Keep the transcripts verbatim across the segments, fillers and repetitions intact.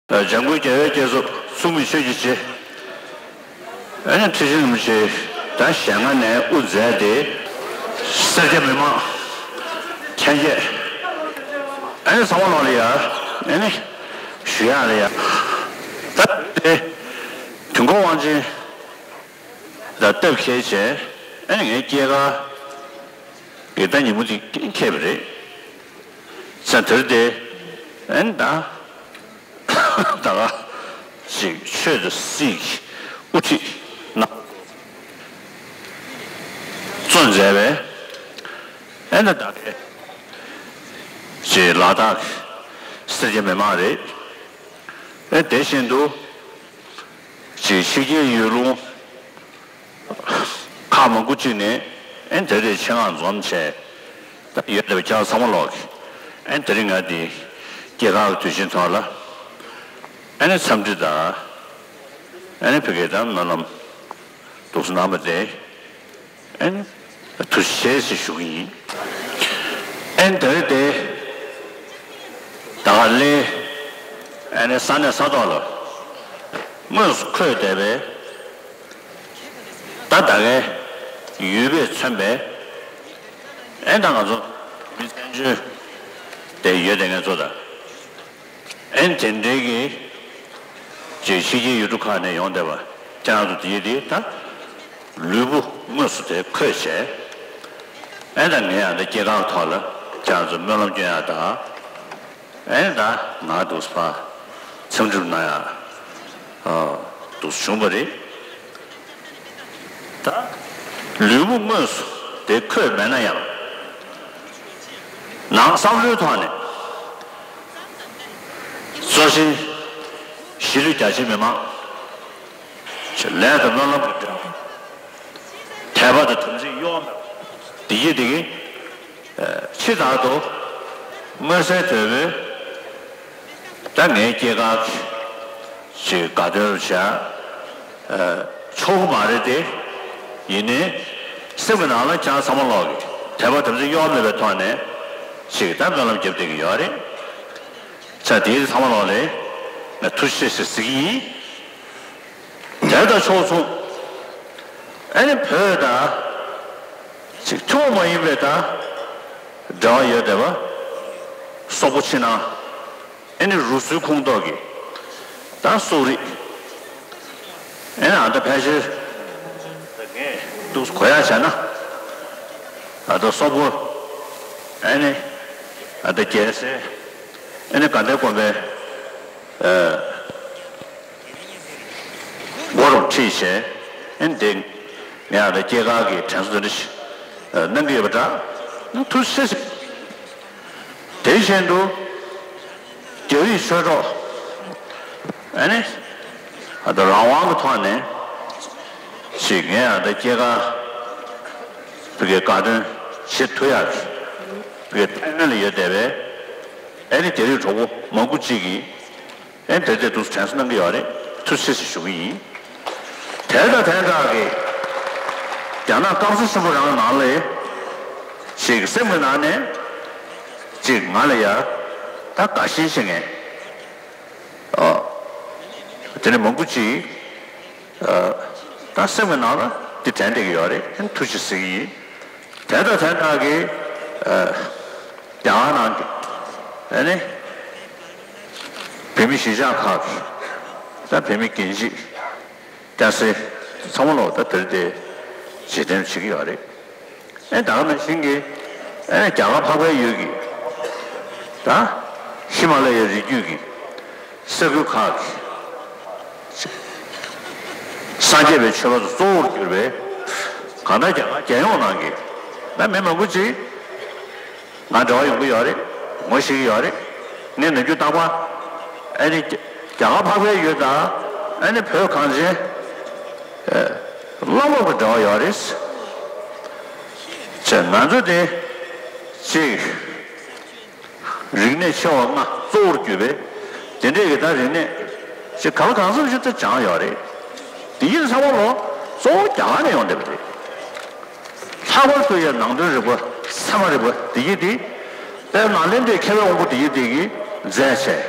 འཇམ་མགོན་རྒྱལ་བའི་བསྐྱེད་རྫོགས་མཚུངས་མེད་ཆོས་ཀྱི་རྗེ། ཨ་ནི་ཁྲི་ཆེན་རིན་པོ་ཆེ་ད་ཞལ་སྔ་ནས་དབུ་མཛད་དེ། སེར་སྐྱ་མི་མང་ལྷན་རྒྱས། ཨ་ནི་ཚང་མ་ལོག་ལ་ཡ། ཨ་ནི་ཞུ་ཡག་ལ་ཡ། ད་དེ་དུས་འཁོར་དབང་ཆེན་ད་སྟབས་འཁེལ་བྱས། ཨ་ནི་ངའི་སྐྱེས་སྐར་གྱི་ད་ཉིན་མོ་དེ་འཁེལ་བ་རེད། ས་དེར་དེ་ཨ་ནི་ད། ད་ག་ཅིག་ཆོས་དང་སྲིད་ཀྱི་དབུ་ཁྲིད་གནང་། གཙོ་མཛད་པའི་ཨེ་ད་ད་གའི་ཅིག་ལ་དྭགས་ཀྱི་སེར་སྐྱ་མི་མང་རེད། ཨེ་དེ་བཞིན་དུ་ཅིག་ཕྱི་རྒྱལ་ཡུལ་ལུང་ཁག་མང་པོ་ཅིག་ནས་ཨེ་དེ་རེད་ཆེད་མངགས་འཛོམས་བྱས། ད་ཡོད་པའི་ཁྱེད་ཚང་མ་ལོག་གི་ཨེ་དེ་རིང་ང་འདི་སྐྱེས་སྐར་གྱི་དུས་ཆེན་ཐོག་ལ་ཨེ་ནི་འཚམས་འདྲི་དང་ཨེ་ནི་ཕ་གིར་དང་སྨོན་ལམ་འདུག་སེ་གནང་བ་དེ་ཨེ་ནི་ཐུགས་རྗེ་ཆེ་ཞེས་ཞུ་གི་ཡིན། ཨེ་ནི་དེ་རིང་དེ་ད་ག་ལས་ཨེ་ནི་ས་གནས་ས་ཐོག་ལ་དངོས་སུ་འཁོད་བསྡད་པའི། ད་ད་གའི་ཡུལ་པས་མཚོན་པའི་ཨེ་ད་ང་ཚོ་མི་བཙན་བྱོལ་དེ་ཡོད་དེ་ང་ཚོ་ད་ཨེ་དེ་འདྲའི་གི་ཅིག་ཕྱི་རྒྱལ་ཡུལ་གྲུ་ཁག་ནས་ཡོང་བསྡད་པ་ཁྱེད་རང་ཚོ་དེ་དེ་ད་ལུས་པོ་དངོས་སུ་དེ་འཁོད་བྱས་ཨེ་ད་ངས་ཡང་ད་སྐྱེས་སྐར་ཐོག་ལ་ཁྱེད་རང་ཚོ་སྨོན་ལམ་སྐྱོན་ཡག་དང་། ཨེ་ད་ང་འདུག་སེ་ཕར་འཚམས་འདྲི་གནང་ཡག་ཨ་འདུག་སེ་བྱུང་བ་རེད། ད་ལུས་པོ་དངོས་སུ་དེ་འཁོད་མེད་ན་ཡང་ནང་བསམ་བློའི་ཐོག་ནས་གཙོ་ཆེན་གཞིས་ལུས་རྒྱ་ཆེ་མི་མང་ལས་དང་སྨོན་ལམ་གྱི་འབྲེལ་བ་དད་པ་དང་དམ་ཚིག་གཡོ་བ་མེད་པ་འདི་ཡིན་འདི་གིན། ཕྱི་ལྟར་དུ་མངོན་གསལ་དོད་པོས་ད་ངའི་སྐྱེས་སྐར་ཞིག་དགའ་སྟོན་བྱ་ཆོག་གི་མ་རེད་དེ། ཡིན་ནའི་སེམས་ཀྱི་ནང་ལ་ཁྱེད་ཚང་མ་ལོག་གི་དད་པ་དམ་ཚིག་གཡོ་བ་མེད་པའི་ཐོག་ནས་ཞིག་ད་སྨོན་ལམ་བརྒྱབ་བསྡད་ཀྱི་ཡོད་རེད། ཚ་དེའི་ཚང་མ་ལོག་ལས་ང་ཐུགས་རྗེ་ཆེ་ཟེར་གྱི་ཡིན། དེ་དང་ཕྱོགས་མཚུངས། ཨ་ནི་བོད་དང་ཅིག་ཐུན་མོང་མ་ཡིན་པའི་དང་འབྲེལ་བ་ཡོད་བསྡད་པ། སོག་པོ་ཕྱི་ནང་ཨ་ནི་རུ་སུའི་ཁོངས་གཏོགས་ཀྱི་དང་སོག་རིགས། ཨ་ནི་ཨ་ད་ཕལ་ཆེར་ངས་འདུག་གོ་ཡག་བྱས་ན་ཨ་ད་སོག་པོ་ཨ་ནི་ཨ་ད་རྒྱལ་སྲས་ཨ་ནི་དགའ་ལྡན་དགོན་པའི་ཨ། སྒོ་རུ་ཁྲིད་བྱས། ཨེ་འདི་ངས་ཨ་ད་སྐྱེས་སྐར་གྱི་དྲན་གསོ་འདི་འདྲ་ཞིག་གནང་གི་ཡོད་པ་འདྲ། ཐུགས་རྗེ་ཆེ། དེ་བཞིན་དུ་རྒྱ་རིགས་ཆོས་གྲོགས་ཨ་ནི་ཨ་ད་རང་དབང་གི་ཐོག་ནས་ཞིག་ངས་ཨ་ད་སྐྱེས་སྐར་བུ་གའི་དགའ་སྟོན་བྱེད་ཐུབ་ཡག་གི་བུ་གའི་ཐད་ཀ་ལ་ཡོད་བསྡད་པའི་ཨ་ནི་རྒྱ་རིགས་གྲོགས་པོ་མང་པོ་ཅིག་གིས། ཨེ་དེ་དེ་དུས་དྲན་གསོ་གནང་གི་ཡོད་རེད། ཐུགས་རྗེ་ཆེ་ཞུ་གི་ཡིན། དེ་དང་དེ་འདྲ་གི་རྒྱ་ནག་སྐམ་ས་ཆེན་པོ་རང་ནང་ལ་ཞིག་སེམས་ཀྱི་ནང་ནས་ཅིག་ང་ལ་ཡ་ད་དགའ་ཞེན་བྱེད་མཁན་ཨ་དེ་ནས་མང་པོ་ཅིག་ཨ་ད་སེམས་ཀྱི་ནང་ལ་དེ་དྲན་བསྡད་ཀྱི་ཡོད་རེད། ཐུགས་རྗེ་ཆེ་ཟེར་གི་ཡིན། དེ་དང་དེ་འདྲ་གི་ཨ་རྒྱ་གར་ནང་གི་ཨ་ནི་བོད་མི་གཞིས་ཆགས་ཁག་གི་ད་བོད་མི་རྒན་བྱིས་སྐྱ་སེར་ཚང་མ་ལོག་ད་དེར་དེ་རྗེས་དྲན་བྱེད་ཀྱི་ཡོད་རེད། ཨ་ནི་ད་ག་ནང་བཞིན་གི་ཨ་ནི་རྒྱ་གར་འཕགས་པའི་ཡུལ་གྱི་ད་ཧི་མ་ལ་ཡའི་རི་རྒྱུད་ཀྱི་ས་ཁུལ་ཁག་གི་སངས་རྒྱས་པའི་ཆོས་པ་ཚོ་གཙོ་བོར་གྱུར་པའི་གང་ལྟར་རྒྱ་གར་རྒྱལ་ཡོངས་ནང་གི་ད་མི་མང་པོ་ཅིག་ང་འབྲེལ་བ་ཡོང་གི་ཡོད་རེད། ངོ་ཤེས་ཀྱི་ཡོད་རེད། ངས་ནམ་རྒྱུན་རྟག་པར་ཨ་ནི་རྒྱ་གར་འཕགས་པའི་ཡུལ་དང་ཨ་ནི་བོད་གངས་ཅན་ཨ་བླ་སློབ་ཀྱི་འབྲེལ་བ་ཡོད་རེད། ཅེས་ང་ཚོ་དེ་གཅིག་རིག་གནས་ཆེ་བ་ལྔ་གཙོ་བོར་གྱུར་པའི་དེ་འདྲས་ཀྱི་ད་རིག་གནས་ཅིག་ག་ལ་གང་འཚམ་ཞིག་ད་སྦྱངས་ཡོད་རེད། དེ་ཡིན་ཚང་མ་ལོ་གཙོ་བོ་རྒྱ་གར་ནས་ཡོང་བསྡད་པ་རེད། ལྷག་པར་དུ་ཡང་ནང་དོན་རིག་པ་ཚད་མ་རིག་པ་འདི་ཡི་འདི་དཔལ་ནཱ་ལེནྡྲའི་མཁས་པའི་དབང་པོ་འདི་ཡི་འདི་གིས་མཛད་བྱས།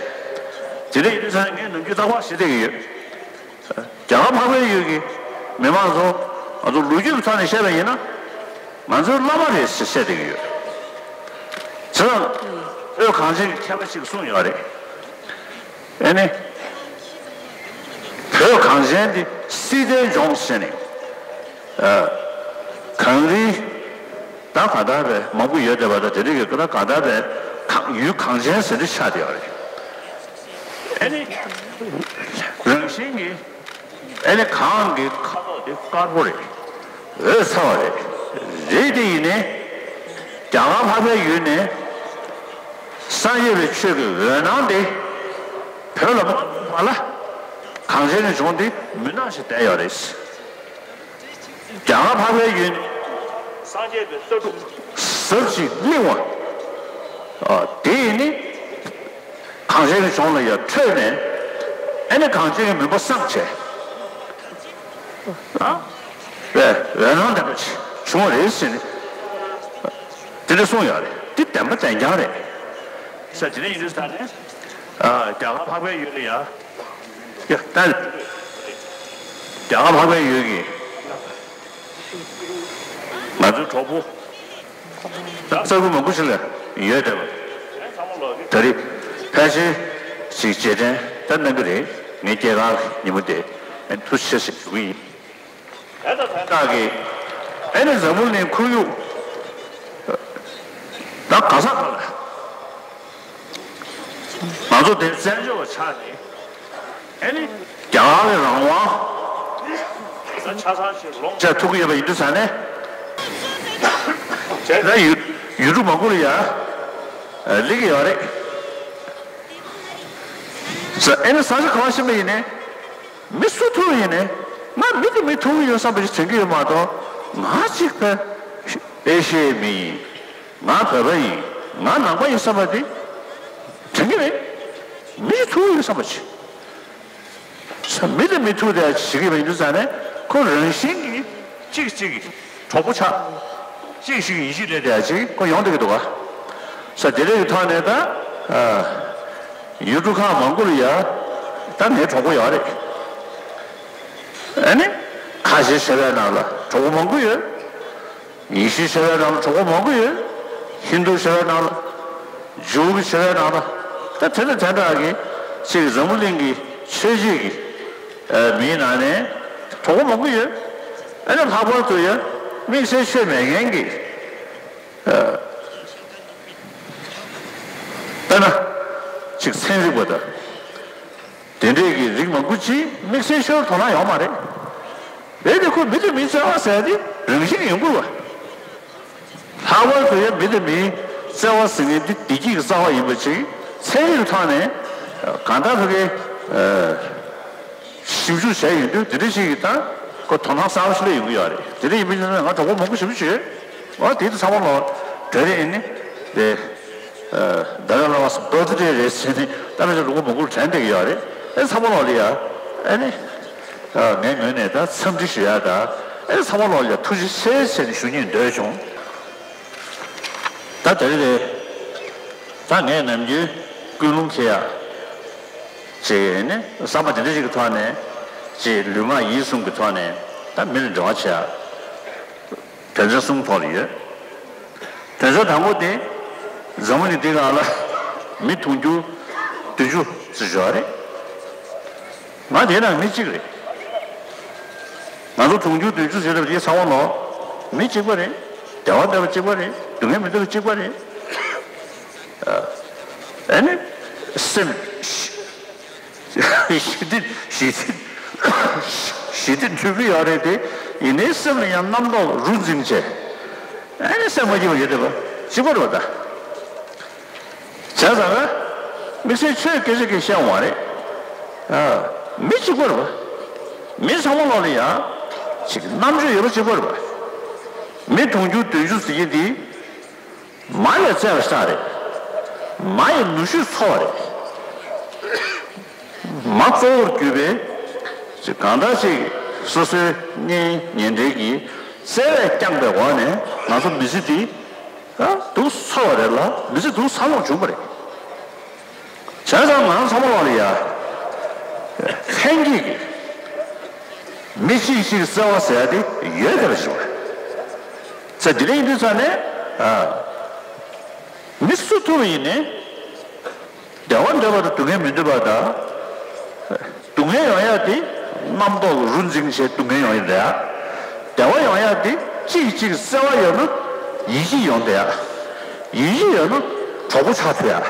དེ་འདྲ་ཡིན་དུས་ཙང་ངས་ནམ་རྒྱུན་རྟག་པར་བཤད་བསྡད་ཀྱི་ཡོད། རྒྱ་གར་འཕགས་པའི་ཡུལ་གྱི་མི་མང་ཚོ་ང་ཚོ་ལོ་རྒྱུས་ཀྱི་ཐོག་ནས་བཤད་པ་ཡིན་ན། ང་ཚོའི་བླ་མ་རེད་ཟེར་བཤད་བསྡད་ཀྱི་ཡོད། བྱས་ཙང་བོད་གངས་ཅན་གྱི་མཁས་པ་ཞིག་གསུངས་ཡོད་རེད། ཨེ་ནི། བོད་གངས་ཅན་འདི་སྲིད་མཐའི་ལྗོངས་ཟེར་ནས། ཨ། གངས་རི་ད་ག་འདྲ་བའི་མང་པོ་ཡོད་བསྡད་པ་དང་དེ་རིགས་ཀྱི་ད་ག་འདྲ་བའི་གངས་ཡུལ་གངས་ཅན་ཟེར་འདི་ཆགས་བསྡད་ཡོད་རེད། ཨེ་ནི། རང་བཞིན་གྱིས་ཨེ་ནི་གངས་ཀྱི་ཁ་དོག་དེ་དཀར་པོ་རེད། འོད་ཚ་བ་རེད། རེད་དེ་ཡིན་ནའི་རྒྱ་གར་འཕགས་པའི་ཡུལ་ནས་སངས་རྒྱས་པའི་ཆོས་ཀྱི་འོད་སྣང་དེ་བོད་ལ་མ་ཐོན་བར་ལ་གངས་ཅན་གྱི་ལྗོངས་འདི་མུན་ནག་ཞིག་བསྡད་ཡོད་རེད། རྒྱ་གར་འཕགས་པའི་ཡུལ་ནས་སངས་རྒྱས་པའི་ལྟ་གྲུབ་ཟབ་ཅིང་བརླིང་བ། ཨ། དེ་ཡིས་ནི་གངས་ཅན་གྱི་ལྗོངས་ལ་ཡར་འཕྲོས་ནས་ཨེ་ནི་གངས་ཅན་གྱི་མུན་པ་སངས་བྱས། ཨ། བས་འོད་སྣང་ལྡན་པ་ཅིག་བྱུང་བ་རེད་ཟེར་ནས་དེ་འདྲ་གསུངས་ཡོད་རེད། འདི་བདེན་པ་བདེན་རྐྱང་རེད། ས་དེ་འདྲ་ཡིན་དུས་ས་ནས། ཨ། རྒྱ་གར་འཕགས་པའི་ཡུལ་ལ་ཡ། ཡ། ད་རྒྱ་གར་འཕགས་པའི་ཡུལ་གྱི་ང་ཚོའི་གྲོགས་པོ་ད་ས་ཁུལ་མང་པོ་ཞིག་ལ་ཡོད་བསྡད་པ། ད་རེས་ཕལ་ཆེར་ཞིག་རྗེས་དྲན་ད་གནང་གི་རེད། ངའི་སྐྱེས་སྐར་ཉིན་མོ་དེ་ཐུགས་རྗེ་ཆེ་ཞེས་ཞུ་གི་ཡིན། དེ་དང་དེ་དག་གིས་ཨེ་ནི་འཛམ་བུ་གླིང་ཁོར་ཡུག་ད་ག་ས་ག་ལ། ང་ཚོ་དེ་བཙན་བྱོལ་བ་ཆགས་ནས་ཨེ་ནི་རྒྱ་གར་གྱི་རང་དབང་ཆ་ཚང་ཞིག་ལོངས་སྤྱད་ཐུབ་ཀྱི་ཡོད་པ་ཡིན་དུས་ཙང་ནས། བྱས་ཙང་ཡུལ་ཡུལ་གྲུ་མང་པོ་ལ་ཡ་སླེབས་ཀྱི་ཡོད་རེད། ཨེ་ནི་ས་ཆ་གང་ཕྱིན་པ་ཡིན་ནའི་མི་སུ་ཐུག་ཡིན་ནའི་ང་མི་དེ་མི་ཐུག་གི་ཡོད་བསམ་པ་ཞིག་དྲན་གྱི་ཡོད་མ་གཏོགས། ང་གཅིག་པ་ཨེ་ཤི་ཡའི་མི་ཡིན། ང་བོད་པ་ཡིན། ང་ནང་པ་ཡིན་བསམ་པ་དེ་དྲན་གྱི་མེད། མི་ཐུག་ཡོད་བསམ་པ་ཞིག་ས། མི་དེ་མི་ཐུག་དེ་བྱེད་ཀྱི་མེད་འདུག་ས་ནས་ཁོ་རང་བཞིན་གྱིས་གཅིག་གཅིག་གྲོགས་པོ་ཆགས། གཅིག་ཞིག་ཡིད་ཆེས་སླེབས་དེ་ཅིག་ཁོ་ཡོང་བསྡད་ཀྱི་འདུག་ག་ས། དེ་འདྲ་གི་ཐོག་ནས་ད་ཨ་ཡུལ་གྲུ་ཁག་མང་པོ་ལ་ཡ་ད་ངའི་གྲོགས་པོ་ཡོད་རེད། ཨ་ནི་ཁ་ཆེ་ཞེས་པའི་ནང་ལ་གྲོགས་པོ་མང་པོ་ཡོད། ཡེ་ཤུའི་བྱ་བའི་ནང་ལ་གྲོགས་པོ་མང་པོ་ཡོད། ཧིན་དུའི་བྱ་བའི་ནང་ལ། ཇུའུ་གི་བྱ་བའི་ནང་ལ། ད་དེ་ལ་དེ་འདྲ་གི་ཅིག་འཛམ་བུ་གླིང་གི་ཆོས་བརྒྱུད་ཀྱི་ཨ་མིའི་ནང་ནས་གྲོགས་པོ་མང་པོ་ཡོད། ཨ་ནི་ལྷག་པར་དུ་ཡང་དམིགས་བསལ་ཆོས་མེད་མཁན་གྱི་ཨ་དཔེར་ན་ཅིག་ཚན་རིག་པ་དང་། དེ་འདྲས་ཀྱི་རིགས་མང་པོ་ཅིག་དམིགས་བསལ་ཤོར་དོ་སྣང་ཡོང་མ་རེད། རེད་དེ་ཁོ་མི་དེ་མིའི་བརྩེ་བ་ཟེར་དེ་རང་བཞིན་གྱིས་ཡོང་དགོས་པ། ལྷག་པར་དུ་ཡང་མི་དེ་མིའི་བརྩེ་བ་ཟེར་མཁན་འདི་བདེ་སྐྱིད་ཀྱི་རྩ་བ་ཡིན་པ་ཅིག་ཚན་རིག་ཐོག་ནས་གང་ལྟར་ཕ་གི་ཞིབ་འཇུག་བྱས་ཡོང་དུས་དེ་འདྲ་ཞིག་གིས་ད་ཁོ་དོ་སྣང་གསར་པ་ཞིག་སླེབས་ཡོང་གི་ཡོད་རེད། དེ་འདྲ་ཡིན་པ་ཡིན་ན་ང་གྲོགས་པོ་མང་པོ་ཞིབ་འཇུག་བྱས། འོ་དེ་དུས་ཚང་མ་ལོ་གྲོས་རེད་ཨེ་ནི་དེ། ད་ལྟ་ལ་བ་སོ་བོད་དུ་རེད་ཟེར་ནས་ད་ལྟ་ལུང་པ་མང་པོར་དྲན་བསྡད་ཀྱི་ཡོད་རེད། ཨེ་ཚང་མ་ལོག་ལ་ཡ་ཨེ་ནི་ངའི་ངོས་ནས་ད་འཚམས་འདྲི་ཞུ་ཡ་ད་ཨེ་ཚང་མ་ལོག་ལ་ཡ་ཐུགས་རྗེ་ཆེ་ཟེར་ནས་ཞུ་སྙིང་འདོད་བྱུང་། ད་དེ་རེད་དེ། ད་ངས་ནམ་རྒྱུན་ཀུན་སློང་འཁྱེར་ཡ་ཅིག་ནི་བསམ་པ་དེ་འདྲ་ཞིག་གི་ཐོག་ནས་ཅིག་ལུས་ངག་ཡིད་གསུམ་གྱི་ཐོག་ནས་ད་མི་ལ་འབྲེལ་བ་བྱེད་ཡ། དོན་ཚན་གསུམ་ཐོག་ལ་ཡོད། དོན་ཚན་དང་པོ་དེ་འཛམ་བུ་གླིང་འདི་སྒང་ལ་མི་དུང་ཕྱུར་བདུན་ཅུ་ཙམ་ཡོད་རེད། ང་དེ་ནང་མི་གཅིག་རེད། ང་ཚོ་དུང་ཕྱུར་བདུན་ཅུ་ཟེར་བ་དེ་ཚང་མ་ལོ་མི་གཅིག་པ་རེད། བདེ་བ་མེད་པ་གཅིག་པ་རེད། སྡུག་བསྔལ་མི་འདོད་པ་གཅིག་པ་རེད། ཨ་ནི་སེམས། ཞི་བདེ་ཞི་བདེ་ཞི་བདེ་འདོད་ཀྱི་ཡོད་རེད་དེ། ཡིན་ནའི་སེམས་ལ་ཡང་རྣམ་རྟོག་རུ་འཛིན་བྱས། ཨ་ནི་སེམས་མ་སྐྱིད་པ་ཡོད་བསྡད་པ་གཅིག་པ་རེད་པ་ད། བྱས་ཙང་ང་དམིགས་བསལ་ཆོས་སྐད་ཆ་གིས་བཤད་འོང་བ་རེད། ཨ། མི་གཅིག་པ་རེད་པ། མི་ཚང་མ་ལོག་ལ་ཡང་ཅིག་རྣམ་དཔྱོད་ཡོད་པ་གཅིག་པ་རེད་པ། མི་དུང་ཕྱུར་བདུན་ཅུ་ཟེར་གྱི་འདི། མ་ལས་བཙལ་བ་ཞིག་རེད། མ་ཡི་ནུས་ཤུགས་ཚོར་བ་རེད། མ་གཙོ་བོར་གྱུར་པའི་གང་ལྟར་ཅིག་སོ་སོའི་གཉེན་ཉེ་འབྲེལ་གྱི་བརྩེ་བས་བསྐྱངས་པའི་འོག་ནས་ང་ཚོ་མི་ཚེ་འདི་ཨ་སྡུག་ཚོར་བ་རེད་ལ་མི་ཚེ་སྡུག་ཚ་ལོག་བྱུང་བ་རེད། བྱས་ཙང་ང་རང་ཚང་མ་ལོག་ལ་ཡ། ལྷན་སྐྱེས་ཀྱི་མི་གཅིག་གཅིག་བརྩེ་བ་ཟེར་ཡ་དེ་ཡོད་བསྡད་པ་ཞིག་རེད། ས་དེ་འདྲ་ཡིན་དུས་ས་ནས། ཨ། མི་སུ་ཐུག་པ་ཡིན་ནའི། བདེ་བ་འདོད་པ་དང་སྡུག་བསྔལ་མི་འདོད་པ་དང་། སྡུག་བསྔལ་ཡོང་ཡ་དེ་རྣམ་རྟོག་རུ་འཛིན་བྱས་སྡུག་བསྔལ་ཡོང་ཡ་རེད། བདེ་བ་ཡོང་ཡ་དེ་གཅིག་གཅིག་བརྩེ་བ་ཡོད་ན་ཡིད་ཆེས་ཡོང་བསྡད་ཡ། ཡིད་ཆེས་ཡོད་ན་གྲོགས་པོ་ཆགས་ཐུབ་ཡ།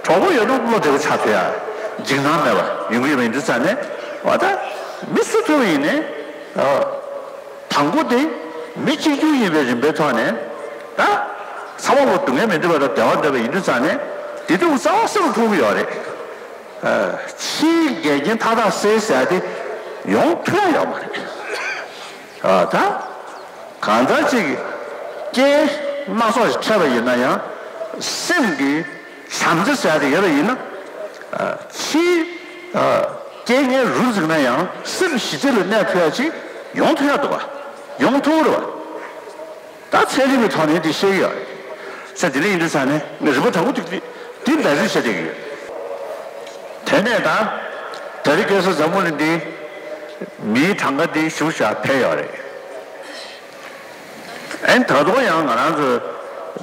གྲོགས་པོ་ཡོད་ན་བློ་བདེ་པོ་ཆགས་ཐུབ་ཡ། འཇིགས་སྣང་མེད་པ་ཡོང་གི་ཡོད་པ་ཡིན་དུས་ས་ནས། འོ་ད་མི་སུ་ཐུག་པ་ཡིན་ནའི། ཨ། དང་པོ་དེ་མི་གཅིག་གྱུར་ཡིན་པའི་རིམ་པའི་ཐོག་ནས། ད་ཚང་མ་ལོ་སྡུག་བསྔལ་མི་འདོད་པ་དང་བདེ་བ་འདོད་པ་ཡིན་དུས་ཙང་ནས། དེ་དུས་རྩ་བ་སེམས་ཐུག་གི་ཡོད་རེད། ཨ། ཕྱིའི་འགལ་རྐྱེན་མཐའ་དག་སེལ་ཟེར་ཡ་དེ་ཡོང་ཐུབ་ཡ་ཡོད་མ་རེད། ཨ། ད་གང་ལྟར་ཅིག་རྐྱེན་སྣ་ཚོགས་ཤིག་འཕྲད་པ་ཡིན་ན་ཡང་སེམས་ཀྱི་བྱམས་བརྩེ་ཟེར་ཡ་དེ་ཡོད་པ་ཡིན་ན། ཨ། ཕྱིའི། ཨ། རྐྱེན་ངན་རུབ་ཟིན་ན་ཡང་སེམས་ཞི་བདེ་ལ་གནས་ཐུབ་ཡ་ཅིག་ཡོང་ཐུབ་ཡ་འདུག་ག་ཡོང་ཐུབ་རེད་བ། ད་ཚན་རིག་པའི་ཐོག་ནས་འདི་བཤད་ཀྱི་ཡོད་རེད། ས་དེ་འདྲ་ཡིན་དུས་ཙང་ནས་ངས་རིམ་པ་དང་པོ་དེ་འདི་འདྲ་རེད་བཤད་བསྡད་ཀྱི་ཡོད། དེ་ནས་ད་དེ་རིང་ཁ་སང་འཛམ་བུ་གླིང་འདི་མིའི་གྲངས་ཀ་འདི་ཞེ་དྲག་འཕེལ་ཡོད་རེད། ཨན། ད་དུང་ཡང་ང་རང་ཚོ་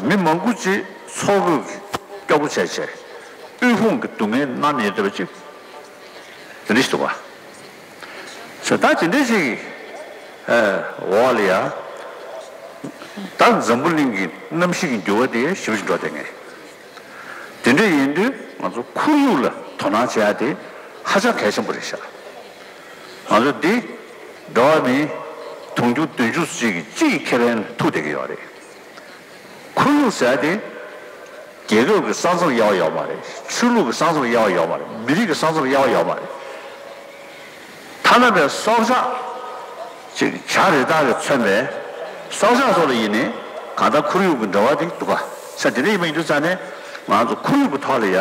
མི་མང་པོ་ཅིག་འཚོ་གོས་ཀྱི་སྐྱོ་པོ་བྱས་བྱས། དབུལ་ཕོངས་ཀྱི་སྡུག་བསྔལ་མནར་ནས་བསྡད་པ་ཅིག་དེ་འདྲ་ཞིག་འདུག་ག་ས་ད་དེ་འདྲ་ཞིག་གི། ཨ། འོག་ལ་ཡ། ད་འཛམ་བུ་གླིང་གི་གནམ་གཤིས་ཀྱི་འགྱུར་བ་དེ་ཞེ་པོ་ཅིག་འགྲོ་བསྡད་མཁན། དེ་འདྲ་ཡིན་དུས་ང་ཚོ་ཁོར་ཡུག་ལ་དོ་སྣང་བྱེད་ཡ་དེ་ཧ་ཅང་གལ་ཆེན་པོ་རེད་ཤག་ང་ཚོ་འདི་འགྲོ་བ་མི་དུང་ཕྱུར་བདུན་ཅུ་ཅིག་གི་གཅིག་གི་ཁེ་ཕན་ལ་ཐུག་བསྡད་ཀྱི་ཡོད་རེད། ཁོར་ཡུག་ཟེར་ཡ་དེ་རྒྱལ་ཁབ་ཀྱི་ས་མཚམས་དབྱེ་བ་ཡོད་མ་རེད། ཆོས་ལུགས་ཀྱི་ས་མཚམས་དབྱེ་བ་ཡོད་མ་རེད། མི་རིགས་ཀྱི་ས་མཚམས་དབྱེ་བ་ཡོད་མ་རེད། ཐ་ན་པའི་སྲོག་ཆགས་ཅིག་བྱ་རི་དྭགས་ཀྱིས་མཚོན་པའི་སྲོག་ཆགས་སོགས་ལ་ཡིན་ནའི་གང་ལྟར་ཁོར་ཡུག་གི་འབྲེལ་བ་དེ་འདུག་ག་ས་དེ་འདྲ་ཡིན་པ་ཡིན་དུས་ཙང་ནས་ང་ཚོ་ཁོར་ཡུག་གི་ཐོག་ལ་ཡ།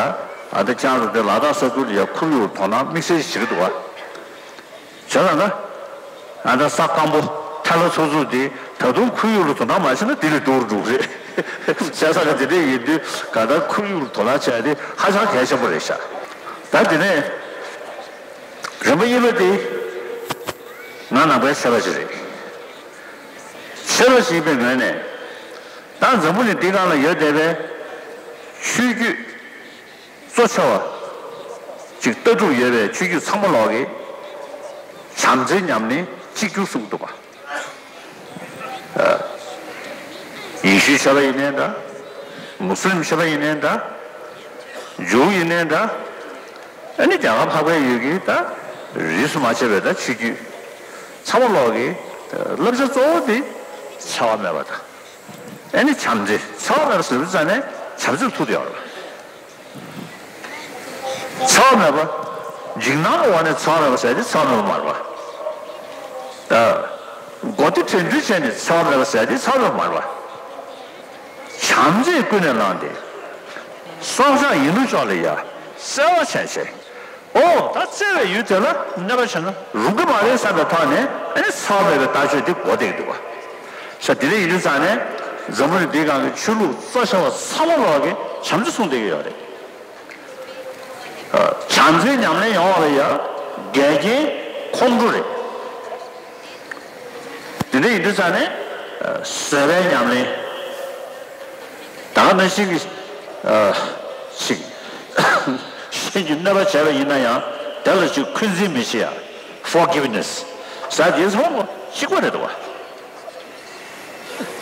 ཨ། ད་ཁྱེད་རང་ཚོ་འདི་ལ་དྭགས་ས་ཁུལ་ལ་ཡ་ཁོར་ཡུག་ལ་དོ་སྣང་དམིགས་བསལ་ཞིག་བྱེད་ཀྱི་འདུག་ག་བྱས་ཙང་ན། ཨ། ད་ས་སྐམ་པོ་ཐལ་བ་ཚུབ་ཚུབ་དེ་ད་དུང་ཁོར་ཡུག་ལ་དོ་སྣང་མ་བྱས་ན་དེ་ལས་སྡུག་རུ་འགྲོ་གི་རེད། བྱས་ཙང་ན་དེ་འདྲ་ཡིན་དུས་གང་ལྟར་ཁོར་ཡུག་ལ་དོ་སྣང་བྱས་ཏེ་ཧ་ཅང་གལ་ཆེན་པོ་རེད་ཤག་ད་དེ་ནས་རིམ་པ་གཉིས་པ་དེ་ང་ནང་པའི་ཆོས་པ་ཞིག་རེད། ཆོས་པ་ཞིག་ཡིན་པའི་ངོས་ནས་ད་འཛམ་བུ་གླིང་འདི་སྒང་ལ་ཡོད་བསྡད་པའི་ཆོས་བརྒྱུད་གཙོ་ཆེ་བ་ཅིག་ལྟ་གྲུབ་ཡོད་པའི་ཆོས་བརྒྱུད་ཚང་མ་ལོག་གིས་བྱམས་བརྩེའི་ཉམས་ལེན་གཅིག་གྱུར་གསུངས་འདུག་ག་ཡེ་ཤུའི་ཆོས་པ་ཡིན་ནའི་འདྲ། མུ་སི་ལིམ་ཆོས་པ་ཡིན་ནའི་འདྲ། ཇུའུ་ཡིན་ནའི་འདྲ། ཨ་ནི་རྒྱལ་ཁབ་ཁག་པའི་ཡུལ་གྱི་ད་རིས་སུ་མ་ཆད་པའི་ད་ཆོས་བརྒྱུད་ཚང་མ་ལོག་གི་བསླབ་བྱ་གཙོ་བོ་དེ་འཚེ་བ་མེད་པ་དང་། ཨ་ནི་བྱམས་བརྩེ། འཚེ་བ་མེད་པ་ཟེར་དུས་ཙང་ནས་བྱམས་བརྩེ་ལ་ཐུག་བསྡད་ཡོད་རེད། འཚེ་བ་མེད་པ། འཇིགས་སྣང་གི་འོག་ནས་འཚེ་བ་མེད་པ་ཟེར་དེ་འཚེ་བ་མེད་པ་མ་རེད་པ། ད་མགོ་རྟིང་དྲན་འདུན་བྱས་ནས་འཚེ་བ་མེད་པ་ཟེར་དེ་འཚེ་བ་མེད་པ་མ་རེད་པ། བྱམས་བརྩེས་ཀུན་ནས་བསླངས་ཏེ། སྲོག་ཆགས་ཡིན་ལུགས་ཕྱོགས་ལ་ཡ། བརྩེ་བ་བྱས་བྱས། ཨོ་ད་བརྩེ་བའི་ཡུལ་དེ་ལ་གནོད་པ་བྱས་ན་རུང་གི་མ་རེད་བསམ་པའི་ཐོག་ནས་ཨ་ནི་འཚེ་བ་མེད་པའི་ལྟ་སྤྱོད་དེ་འགོ་བསྡད་ཀྱི་འདུག་པ། ས་དེ་འདྲ་ཡིན་དུས་ཙང་ནས་འཛམ་བུ་གླིང་འདིའི་སྒང་གི་ཆོས་ལུགས་གཙོ་ཆེ་བ་ཚང་མ་ལོག་གིས་བྱམས་བརྩེ་གསུངས་བསྡད་ཀྱི་ཡོད་རེད། བྱམས་བརྩེའི་ཉམས་ལེན་ཡོང་བ་ལ་ཡང་འགལ་རྐྱེན་ཁོང་ཁྲོ་རེད། དེ་འདྲ་ཡིན་དུས་ཙང་ནས་བཟོད་པའི་ཉམས་ལེན། ད་ག་ནང་བཞིན་གྱི་ཅིག་གཞན་གྱིས་གནོད་པ་བྱས་པ་ཡིན་ན་ཡང་དེ་ལ་ཅིག་འཁོན་འཛིན་མི་བྱེད་ཡ། ཕོར་གྷིབ་ནེ་སི་ཟེར་དེ་ཚང་མ་གཅིག་པ་རེད་འདུག་པ།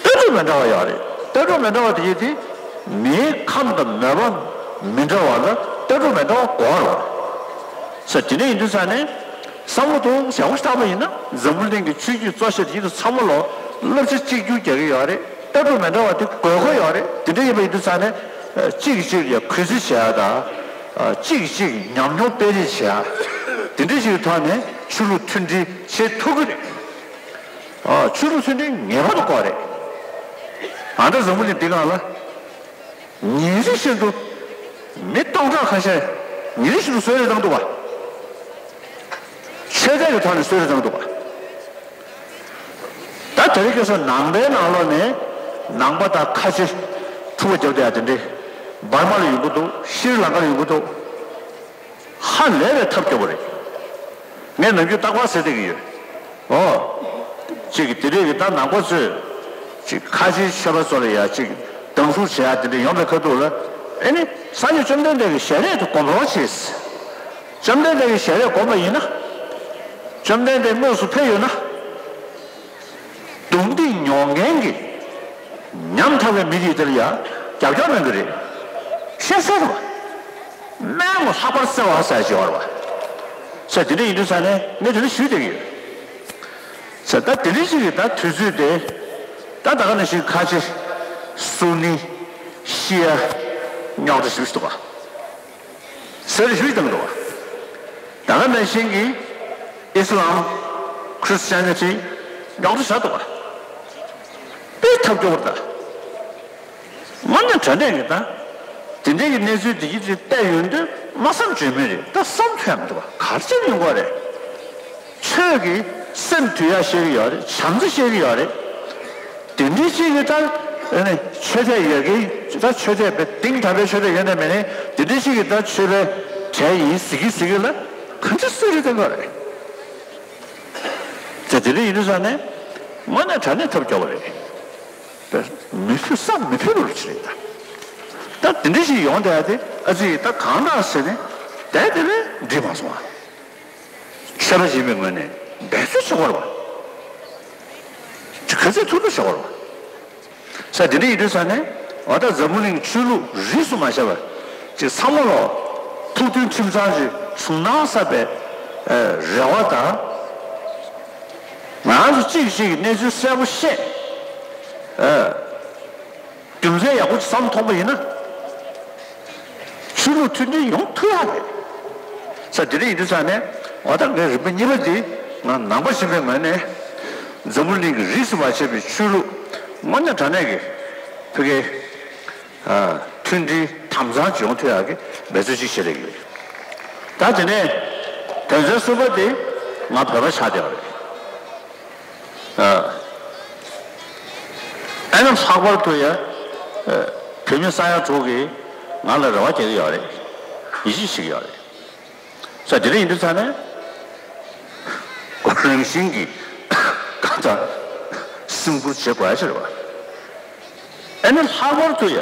ལྟ་གྲུབ་མི་འདྲ་བ་ཡོད་རེད། ལྟ་གྲུབ་མི་འདྲ་བ་དེ་ཡིན་དེ་མིའི་ཁམས་དང་མོས་པ་མི་འདྲ་བ་ལ་ལྟ་གྲུབ་མི་འདྲ་བ་དགོས་རེད་པ། ས་དེ་འདྲ་ཡིན་དུས་ཙང་ནས་བསམ་བློ་དུ་ཡག་པོ་ཞིག་བཏང་པ་ཡིན་ན་འཛམ་བུ་གླིང་གི་ཆོས་བརྒྱུད་གཙོ་ཆེ་དེ་ཡིན་དུས་ཚང་མ་ལོག་བསླབ་བྱ་གཅིག་གྱུར་རྒྱག་གི་ཡོད་རེད། ལྟ་གྲུབ་མི་འདྲ་བ་དེ་དགོས་མཁོ་ཡོད་རེད། དེ་འདྲ་ཡིན་པ་ཡིན་དུས་ཙང་ནས་གཅིག་གིས་གཅིག་ལ་གུས་བརྩི་བྱེད་ཡ་དང་། གཅིག་གིས་གཅིག་ཉམས་མྱོང་སྤེལ་རེས་བྱེད་ཡ། དེ་འདྲ་ཞིག་གི་ཐོག་ནས་ཆོས་ལུགས་མཐུན་སྒྲིལ་བྱེད་ཐུབ་ཀྱི་རེད། ཨ། ཆོས་ལུགས་མཐུན་སྒྲིལ་ངེས་པར་དུ་དགོས་རེད། ཨ། ད་འཛམ་བུ་གླིང་འདི་སྒང་ལ་ཉིན་རེ་བཞིན་དུ་མི་སྟོང་ཕྲག་ཁ་ཤས་ཉིན་རེ་བཞིན་དུ་གསོད་རེས་བཏང་འདུག་པ། ཆོས་དད་ཀྱི་ཐོག་ནས་གསོད་རེས་བཏང་འདུག་པ། ད་དེ་རིང་ཁ་སང་ནང་པའི་ནང་ལོགས་ནས་ནང་པ་དང་ཁ་ཆེ་འཁྲུག་པ་རྒྱབ་བསྡད་ཡ་དེ་འདྲས་འབར་མ་ལ་ཡོང་གི་འདུག་ཤྲི་ལང་ཀ་ལ་ཡོང་གི་འདུག་ཧ་ལས་པའི་ཐབས་སྐྱོ་པོ་རེད། ངས་ནམ་རྒྱུན་རྟག་པར་ཟེར་བསྡད་ཀྱི་ཡོད། ཨོ། ཅིག་དེ་འདྲས་ཀྱི་ད་ནང་པ་ཚོས་ཅིག་ཁ་ཆེའི་ཆོས་པ་ཚོ་ལ་ཡ་ཅིག་སྡང་ཟུག་བྱེད་ཡ་དེ་འདྲས་ཡོང་པའི་ཁ་ཐུག་ལ། ཨེ་ནི་སངས་རྒྱས་བཅོམ་ལྡན་འདས་ཀྱི་ཞལ་རས་དེ་སྒོམ་རོགས་བྱེད། བཅོམ་ལྡན་འདས་ཀྱི་ཞལ་རས་སྒོམ་པ་ཡིན་ན། བཅོམ་ལྡན་འདས་དངོས་སུ་ཕེབས་ཡོད་ན། རྡུང་རྡེག་མྱོང་མཁན་གྱི་ཉམ་ཐག་པའི་མི་རིགས་དེ་ལ་ཡང་རྒྱབ་སྐྱོར་གནང་གི་རེད། ཤེས་གསལ་རེད་བ། སྨན་ངོ་ལྷག་པར་བརྩེ་བ་ཟེར་བ་རེད་བ། ས་དེ་འདྲ་ཡིན་དུས་ས་ནས་ངས་དེ་འདྲ་ཞུས་བསྡད་ཀྱི་ཡོད། ས་ད་དེ་འདྲ་ཞིག་གི་ད་དུས་ཚོད་དེ། ད་ད་ག་ནང་བཞིན་ཁ་ཆེ་སུ་ནི་ཤི་ཡ་རྙོག་དྲ་ཞིག་འདུག་བ། ཟེར་ཞུས་བཏང་འདུག་བ། ད་ག་ནང་བཞིན་གྱི་ཨི་སི་ལམ། ཁྲི་སི་ཅན་ནི་ཊི་རྙོག་དྲ་ཆགས་འདུག་བ། དཔེ་ཐབས་སྐྱོ་བོར་ད། དངོས་གནས་དྲང་གནས་ཀྱི་ད། དེ་འདྲའི་གི་གནས་ཚུལ་དེ་ཡིད་ཀྱིས་བལྟས་ཡོང་དུས་མ་བསམ་བརྗོད་མེད་རེད། ད་བསམ་ཐུབ་ཡ་མི་འདུག་བ། ག་རེ་བྱས་ཡོང་གི་རེད། ཆོས་ཀྱི་སེམས་དུལ་ཡ་ཤེས་ཀྱི་ཡོད་རེད། བྱམས་བརྩེ་ཤེས་ཀྱི་ཡོད་རེད། དེ་འདྲའི་ཅིག་གི་ད་ཨ་ནི་ཆོས་དད་ཡོད་ཀྱི་ད་ཆོས་དད་པའི་གཏིང་དྲགས་པའི་ཆོས་དད་ཡོད་ནས་མེད་ནས་དེ་འདྲའི་ཅིག་གི་ད་ཆོས་པའི་གྲས་ཡིན་ཟེར་གི་ཟེར་གི་ལ་གང་ཅི་སུས་རེད་བསྟན་གི་རེད། ད་དེ་འདྲ་ཡིན་དུས་ས་ནས་དངོས་གནས་དྲང་གནས་ཐབས་སྐྱོ་བ་རེད། ད་མི་ཕོད་བསམ་མི་ཕོད་པ་ཅིག་རེད་ད། ད་དེ་འདྲ་ཞིག་ཡོང་བསྡད་ཡ་དེ་ཨ་ཙི་ད་གང་འདྲ་ཟེར་ནས་ད་དེ་ལས་འགྲིག་མ་སོང་ཨ། ཆོས་པ་ཡིན་པའི་ངོས་ནས་འབད་རྩོལ་བྱེད་དགོས་རེད་བ། ག་ཚོད་ཐུབ་ཐུབ་བྱེད་དགོས་རེད་བ། ས་དེ་འདྲ་ཡིན་དུས་ས་ནས་འོ་ད་འཛམ་བུ་གླིང་ཆོས་ལུགས་རིས་སུ་མ་ཆད་པ་ཅིག་ཚང་མ་ལོ་ཐུགས་མཐུན་ཁྲིམས་གཙང་ཅིག་བྱུང་ན་བསམ་པའི་ཨ་རེ་བ་དང་། ང་རང་ཚོ་གཅིག་གིས་གཅིག་གི་གནས་ཚུལ་གསལ་པོ་ཤེས། ཨ། རྒྱུ་མཚན་ཡག་པོ་ཅིག་བསམ་མཐོང་པ་ཡིན་ན། ཆོས་ལུགས་མཐུན་སྒྲིལ་ཡོང་ཐུབ་ཡག་རེད། ས་དེ་འདྲ་ཡིན་དུས་ས་ནས་འོ་ད་ངའི་རིམ་པ་གཉིས་པ་འདི་ང་ནང་པ་ཞིག་ཡིན་པའི་ངོས་ནས་འཛམ་བུ་གླིང་གི་རིས་སུ་མ་ཆད་པའི་ཆོས་ལུགས་དངོས་གནས་དྲང་གནས་ཀྱི་ཕ་གིའི་ཨ་མཐུན་སྒྲིལ་དམ་གཙང་ཅིག་ཡོང་ཐུབ་ཡག་གི་འབད་རྩོལ་ཅིག་བྱེད་རེད་ཀྱི། ད་དེ་ནས་དོན་ཚན་གསུམ་པ་འདི་ང་བོད་པ་ཆགས་བསྡད་པ་རེད། ཨ་ནི་ལྷག་པར་དུ་ཡ། ཨ་བོད་མི་ས་ཡ་དྲུག་གིས་ང་ལ་རེ་བ་རྒྱག་གི་ཡོད་རེད། ཡིད་ཆེས་བྱེད་ཀྱི་ཡོད་རེད། ས་དེ་འདྲ་ཡིན་དུས་ས་ནས་རང་བཞིན་གྱིས་གང་ལྟར་སེམས་ཁུར་བྱེད་དགོས་ཡ་ཅིག་རེད་བ། ཨ་ནི་ལྷག་པར་དུ་ཡ།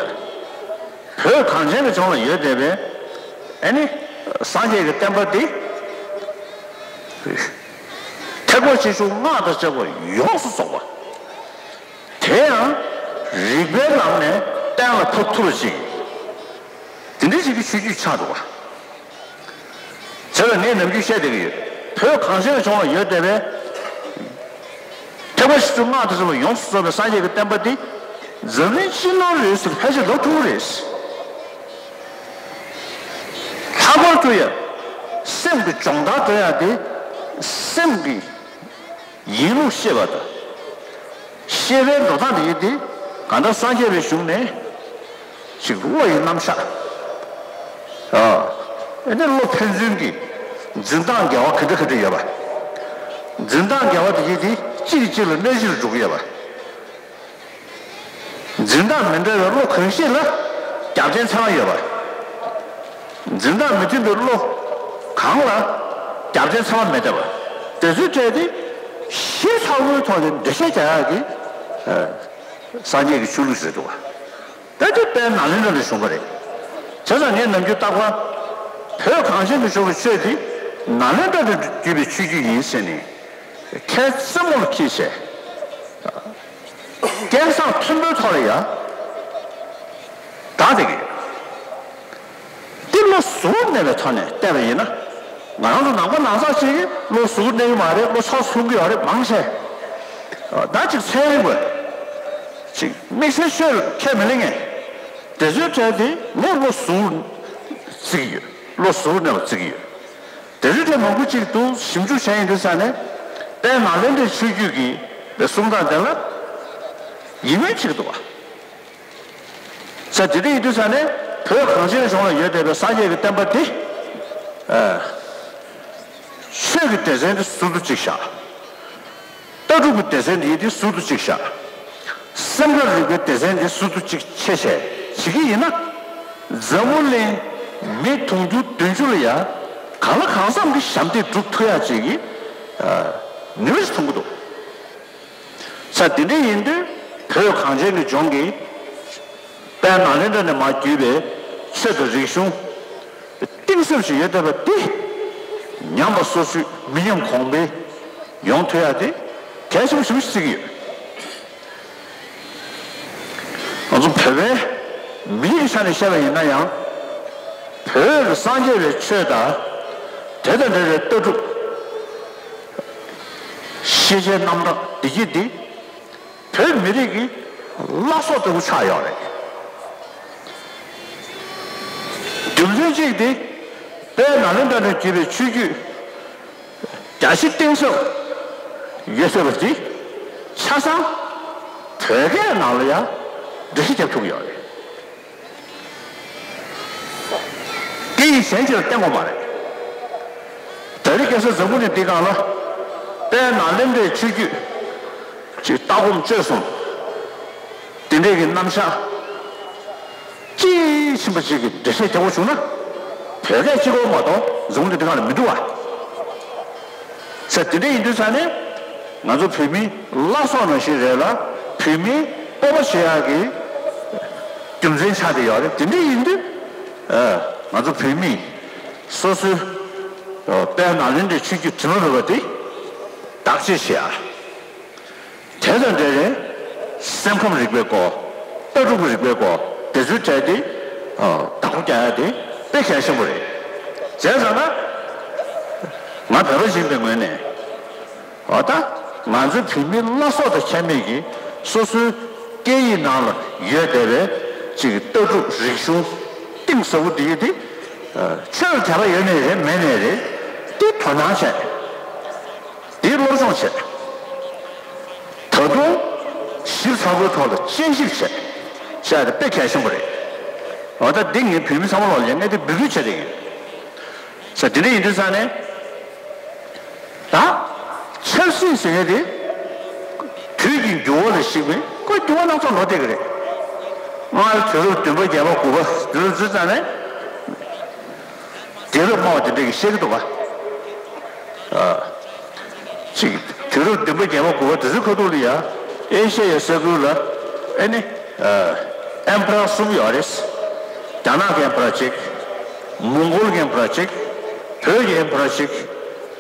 བོད་གངས་ཅན་གྱི་ལྗོངས་ལ་ཡོད་བསྡད་པའི་ཨ་ནི་སངས་རྒྱས་ཀྱི་བསྟན་པ་འདི། ཐེག་པ་ཆེ་ཆུང་སྔགས་དང་བཅས་པ་ཡོངས་སུ་རྫོགས་པ། དེ་ཡང་རིགས་པའི་ལམ་ནས་གཏན་ལ་ཕབ་ཐུབ་པ་ཅིག་དེ་འདྲ་ཞིག་གི་ཆོས་བརྒྱུད་ཆགས་འདུག་བ། བྱས་ཙང་ངས་ནམ་རྒྱུན་བཤད་བསྡད་ཀྱི་ཡོད། བོད་གངས་ཅན་ལྗོངས་ལ་ཡོད་བསྡད་པའི་ཐེག་པ་ཆེ་ཆུང་སྔགས་དང་བཅས་པ་ཡོངས་སུ་རྫོགས་པའི་སངས་རྒྱས་ཀྱི་བསྟན་པ་འདི་འཛམ་གླིང་སྤྱི་ནང་རེད་ཟེར་ཕལ་ཆེར་ལབ་ཐུབ་ཀྱི་རེད། ལྷག་པར་དུ་ཡང་སེམས་ཀྱི་སྦྱོང་བརྡར་སྤྲོད་ཡག་དེ་སེམས་ཀྱི་ཡིན་ལུགས་ཤེས་པ་དང་། ཤེས་པའི་འགྲོ་སྟངས་དེ་ཡིན་ཏེ་གང་ལྟར་སངས་རྒྱས་པའི་གཞུང་ནས་ཅིག་བློ་ཡི་རྣམ་གཞག་ཨ་ནི་བློ་ཕན་ཚུན་གྱི་འཛིན་སྟངས་འགལ་བ་ག་འདྲ་ག་འདྲ་ཡོད་པ། འཛིན་སྟངས་འགལ་བ་དེ་ཡིན་ཏེ་གཅིག་གིས་གཅིག་ལ་གནོད་གཞིར་འགྲོ་གི་ཡོད་པ། འཛིན་སྟངས་མི་འདྲ་བའི་བློ་གང་ཞིག་ལ་རྒྱབ་རྟེན་ཚང་མ་ཡོད་པ། འཛིན་སྟངས་མི་མཐུན་པའི་བློ་གང་ལ་རྒྱབ་རྟེན་ཚང་མ་མེད་བསྡད་པ། དེ་ཚོའི་གྲས་དེ་ཞིབ་ཚགས་པོའི་ཐོག་ནས་འགྲེལ་བཤད་རྒྱག་ཡག་གི་སངས་རྒྱས་ཀྱི་ཆོས་ལུགས་ཞིག་རེད་འདུག་བ། ད་དེ་དཔལ་ནཱ་ལེནྡྲ་ལ་བྱུང་བ་རེད། བྱས་ཙང་ངས་ནམ་རྒྱུན་རྟག་པར་བོད་གངས་ཅན་དུ་བྱུང་བའི་ཆོས་དེ་ནཱ་ལེནྡྲ་ནས་བརྒྱུད་པའི་ཆོས་བརྒྱུད་ཡིན་ཟེར་ནས་ཁའི་རྩེ་མོ་ལ་འཁྱེར་བྱས། སྐལ་བཟང་མཐོན་པོའི་ཐོག་ལ་ཡ། བདག་དེ་གི། འདི་བློ་གཟུ་བོར་གནས་པའི་ཐོག་ནས་བལྟས་པ་ཡིན་ན། ང་རང་ཚོ་ནང་པ་ནང་ཚགས་ཤིག་གིས་བློ་གཟུ་བོར་གནས་ཀྱི་མ་རེད། བློ་ཚགས་སུ་ལྷུང་གི་ཡོད་རེད། མང་ཆེ། ད་ཅིག་ཚན་རིག་པ་ཅིག་དམིགས་བསལ་ཤོད་ཁས་མི་ལེན་ངས། དེ་ཚོའི་གྲས་དེ་ངས་བློ་གཟུ་བོར་བརྩི་གི་ཡོད། བློ་གཟུ་བོར་གནས་པར་བརྩི་གི་ཡོད། དེ་རིང་དེ་མང་པོ་ཅིག་ཏུ་ཞིབ་འཇུག་བྱས་ཡིན་དུས་ས་ནས་དཔལ་ནཱ་ལེནྡྲའི་ཆོས་བརྒྱུད་ཀྱི་གསུང་སྟངས་དེ་ལ་ཡིད་སྨོན་བྱེད་ཀྱི་འདུག་བ། ས་དེ་རིང་ཡིན་དུས་ས་ནས་བོད་གངས་ཅན་གཞུང་ལ་ཡོད་བསྡད་པའི་སངས་རྒྱས་ཀྱི་བསྟན་པ་དེ། ཆོས་ཀྱི་སྡེ་ཚན་དེ་ཟུར་དུ་གཅིག་བཞག་ལྟ་གྲུབ་ཀྱི་སྡེ་ཚན་འདི་དེ་ཟུར་དུ་གཅིག་བཞག་སེམས་ཁམས་རིག་པའི་སྡེ་ཚན་འདི་ཟུར་དུ་གཅིག་ཕྱེ་བྱས་བྱེད་ཀྱི་ཡིན་ན། འཛམ་བུ་གླིང་མི་དུང་ཕྱུར་བདུན་ཅུ་ལ་ཡ་ག་ གང་ལ་གང་འཚམ་གྱི་ཞབས་འདེགས་སྒྲུབ་ཐུབ་ཡ་ཅིག་གི་ནུས་པ་ཞིག་མཐོང་གི་འདུག། ས་དེ་འདྲ་ཡིན་དུས་བོད་གངས་ཅན་གྱི་ལྗོངས་ཀྱི་དཔལ་ནཱ་ལེནྡྲ་ནས་མར་བརྒྱུད་པའི་ཆོས་དང་རིག་གཞུང་གཏིང་ཟབ་ཞིག་ཡོད་བསྡད་པ་འདི་ཉམས་པ་སོར་ཆུད་མི་ཉམས་གོང་འཕེལ་ཡོང་ཐུབ་ཡ་དེ་གལ་ཆེན་པོ་ཞིག་བརྩི་གི་ཡོད། ང་ཚོ་བོད་པའི་མི་རིགས་ཀྱི་ཆ་ནས་བཤད་པ་ཡིན་ན་ཡང་། བོད་ཀྱི་སངས་རྒྱས་པའི་ཆོས་དང་། དེ་དང་འབྲེལ་བའི་ལྟ་གྲུབ། ཤེས་བྱའི་རྣམ་གྲངས་འདི་གྱད་འདི་བོད་མི་རིགས་ཀྱི་བླ་སྲོག་ལྟ་བུ་ཆགས་ཡོད་རེད། རྒྱུ་མཚན་གཅིག་འདི་དཔལ་ནཱ་ལེནྡྲ་ནས་བརྒྱུད་པའི་ཆོས་བརྒྱུད་རྒྱ་ཆེ་གཏིང་ཟབ་ཡོད་ཟེར་བ་འདི་ཆ་ཚང་བོད་སྐད་ནང་ལ་ཡང་འགྲེལ་བཤད་རྒྱབ་ཐུབ་ཀྱི་ཡོད་རེད། སྐད་ཡིག་གཞན་ཅིག་ལ་བརྟེན་དགོས་མ་རེད། ད་རེས་ཁ་སང་འཛམ་བུ་གླིང་འདི་སྒང་ལ་དཔལ་ནཱ་ལེནྡྲའི་ཆོས་བརྒྱུད་ཅིག་ལྟ་སྒོམ་སྤྱོད་གསུམ་དེ་འདྲའི་གི་རྣམ་གཞག་དཔྱིས་ཕྱིན་པ་ཅིག་གི་འགྲེལ་བཤད་རྒྱག་དགོས་བྱུང་ན། བོད་སྐད་གཅིག་པོ་མ་གཏོགས་འཛམ་བུ་གླིང་འདི་སྒང་ལ་མི་འདུག་བ། ས་དེ་འདྲ་ཡིན་དུས་ས་ནས་ང་ཚོ་བོད་མིའི་བླ་སྲོག་ནང་བཞིན་རེད་ལ། བོད་མིའི་སྤོབས་པ་བྱེད་ཡག་གི་རྒྱུ་མཚན་ཆགས་བསྡད་ཡོད་རེད། དེ་འདྲ་ཡིན་དུས་ཨ། ང་ཚོ་བོད་མིས་སོ་སོའི་ཨ། དཔལ་ནཱ་ལེནྡྲའི་ཆོས་བརྒྱུད་དྲི་མ་མེད་པ་དེ་བདག་གཅེས་བྱེད་ཡག། དེ་དང་འབྲེལ་བའི་སེམས་ཁམས་རིག་པའི་སྐོར། ལྟ་གྲུབ་ཀྱི་རིག་པའི་སྐོར་དེ་ཚོའི་གྲས་དེ་ཨ། བདག་པོ་རྒྱག་ཡ་དེ་དཔེ་གལ་ཆེན་པོ་རེད། བྱས་ཙང་ན་ང་བོད་པ་ཡིན་པའི་ངོས་ནས་འོ་ད་ང་ཚོའི་བོད་མིའི་བླ་སྲོག་དང་ཁྱད་མེད་ཀྱི་སོ་སོའི་སྐད་ཡིག་ནང་ལ་ཡོད་བསྡད་པའི་ཅིག་ལྟ་གྲུབ་རིག་གཞུང་གཏིང་ཟབ་པོ་འདི་ཡི་དེ་ཨ། ཆོས་ལ་དད་པ་ཡོད་ནའི་རེད། མེད་ནའི་རེད། དེ་དོ་སྣང་བྱས། དེ་སློབ་སྦྱོང་བྱས། ད་དུང་ཞིབ་ཚགས་པོའི་ཐོག་ལ་དཔྱད་ཞིབ་བྱས། བྱས་ཏེ་དཔེ་གལ་ཆེན་པོ་རེད། འོ་ད་འདི་ངས་བོད་མི་ཚང་མ་ལོག་ལ་ཡང་གནད་དོན་འབུལ་འབུལ་བྱས་ཏེ་ཡིན། ས་དེ་འདྲ་ཡིན་དུས་ས་ནས། ད་ཆབ་སྲིད་ཟེར་མཁན་དེ་དུས་ཀྱི་འགྱུར་བ་ལ་གཞིགས་པའི་ཁོ་འགྱུར་བ་སྣ་ཚོགས་འགྲོ་བསྡད་ཀྱི་རེད། སྔར་དུས་རབས་བདུན་པ་བརྒྱད་པ་དགུ་པ་དུས་རབས་འཛིན་ཙང་ནས་རྒྱལ་རབས་སྨྲ་བ་དེ་འདྲས་ཀྱིས་བཤད་ཀྱི་འདུག་ག་ཨ། ཅིག་དུས་རབས་བདུན་པ་བརྒྱད་པ་དགུ་པ་དེ་ཚོའི་ཁ་ཐུག་ལ་ཡ་ཨེ་ཤ་ཡའི་ས་ཁུལ་ལ་ཨེ་ནི་ཨ། ཨེམ་པ་རར་གསུམ་ཡོད་རེད། རྒྱ་ནག་གི་ཨེམ་པ་ར་གཅིག། མོང་གོལ་གྱི་ཨེམ་པ་ར་གཅིག། བོད་ཀྱི་ཨེམ་པ་ར་གཅིག་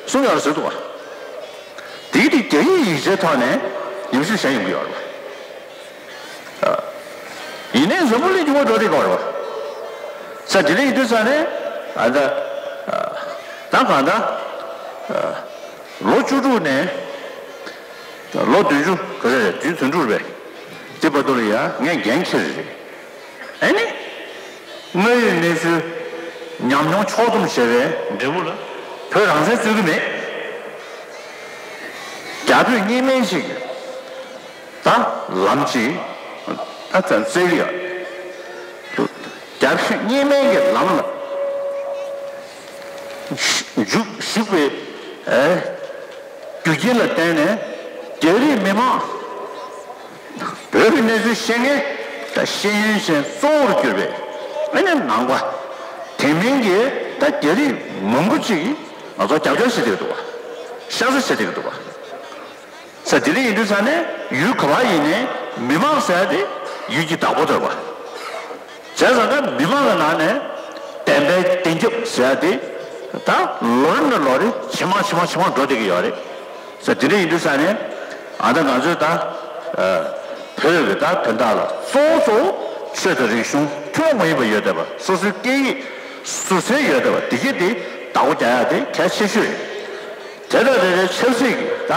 གསུམ་ཡོད་རེད་ཟེར་འདུག་ག་དེའི་དེ་རྒྱ་ཡིག་ཡིག་ཆའི་ཐོག་ནས་ཉམས་ཞིབ་བྱས་ཡོང་གི་ཡོད་རེད་པ། ཡིན་ནའི་འཛམ་བུ་གླིང་འགྱུར་བ་འགྲོ་བསྡད་ཀྱི་ཡོད་རེད་པ། ས་དེ་འདྲ་ཡིན་དུས་ས་ནས་ཨ་ད་ད་གང་ལྟར་ལོ་བཅུ་དྲུག་ནས་ལོ་བདུན་ཅུ་ག་ཚོད་རེད། བདུན་བདུན་དྲུག་རེད་པས། དེ་བར་དུ་ལ་ཡ་ངས་འགན་འཁྱེར་རེད། ཨ་ནི། དངོས་ཡོད་གནས་ཚུལ་ཉམས་མྱོང་ཕྱོགས་བསྡོམས་བྱས་པའི་འབྲས་བུ་ལ་བོད་རང་བཙན་རྩོད་ཀྱི་མེད། རྒྱ་བོད་གཉིས་སྨན་ཞིག་ད་ལམ་ཅིག་ད་ཙམ་བཙལ་གྱི་ཡོད། རྒྱ་བོད་གཉིས་སྨན་གྱི་ལམ་ལ་ཞུགས་ཞུགས་པའི་ཨེ། རྒྱུ་རྐྱེན་ལ་བརྟེན་ནས་རྒྱ་རིགས་མི་མང་བོད་ཀྱི་གནས་ཚུལ་ཤེས་མཁན་དང་ཤེས་ཡོན་ཅན་གཙོ་བོར་གྱུར་པའི་ཨ་ནི་ནང་པ་དེ་མིན་གྱི་ད་རྒྱ་རིགས་མང་པོ་ཅིག་གིས་ང་ཚོ་རྒྱབ་སྐྱོར་བྱེད་བསྡད་ཀྱི་འདུག་པ། ཤ་ཚ་བྱེད་བསྡད་ཀྱི་འདུག་པ། ས་དེ་འདྲ་ཡིན་དུས་ས་ནས་ཡུལ་ག་པར་ཡིན་ནའི་མི་མང་ཟེར་ཡ་དེ་ཡུལ་གྱི་བདག་པོ་རེད་པ། བྱས་ཙང་ཀ་མི་མང་གི་ནང་ནས་བདེན་པའི་བདེན་རྒྱབ་ཟེར་ཡ་དེ་ད་ལོ་རེ་ནས་ལོ་རེ་ཇེ་མང་ཇེ་མང་ཇེ་མང་འགྲོ་བསྡད་ཀྱི་ཡོད་རེད། ས་དེ་འདྲ་ཡིན་དུས་ས་ནས་ཨ་ད་ང་ཚོས་ད་ཨ་བོད་ཀྱི་ད་དོན་དག་ལ་གཙོ་བོ་གཙོ་བོ་ཆོས་དང་རིག་གཞུང་ཐུན་མོང་མ་ཡིན་པ་ཡོད་བསྡད་པ། སོ་སོའི་སྐད་ཡིག་ཟུར་ཚད་ཡོད་བསྡད་པ་དེ་གྱད་དེ་བདག་པོ་རྒྱག་ཡ་དེ་གལ་ཆེ་ཤོས་རེད། དེ་དང་དེ་རེད། ཆབ་སྲིད་ཀྱི་ད་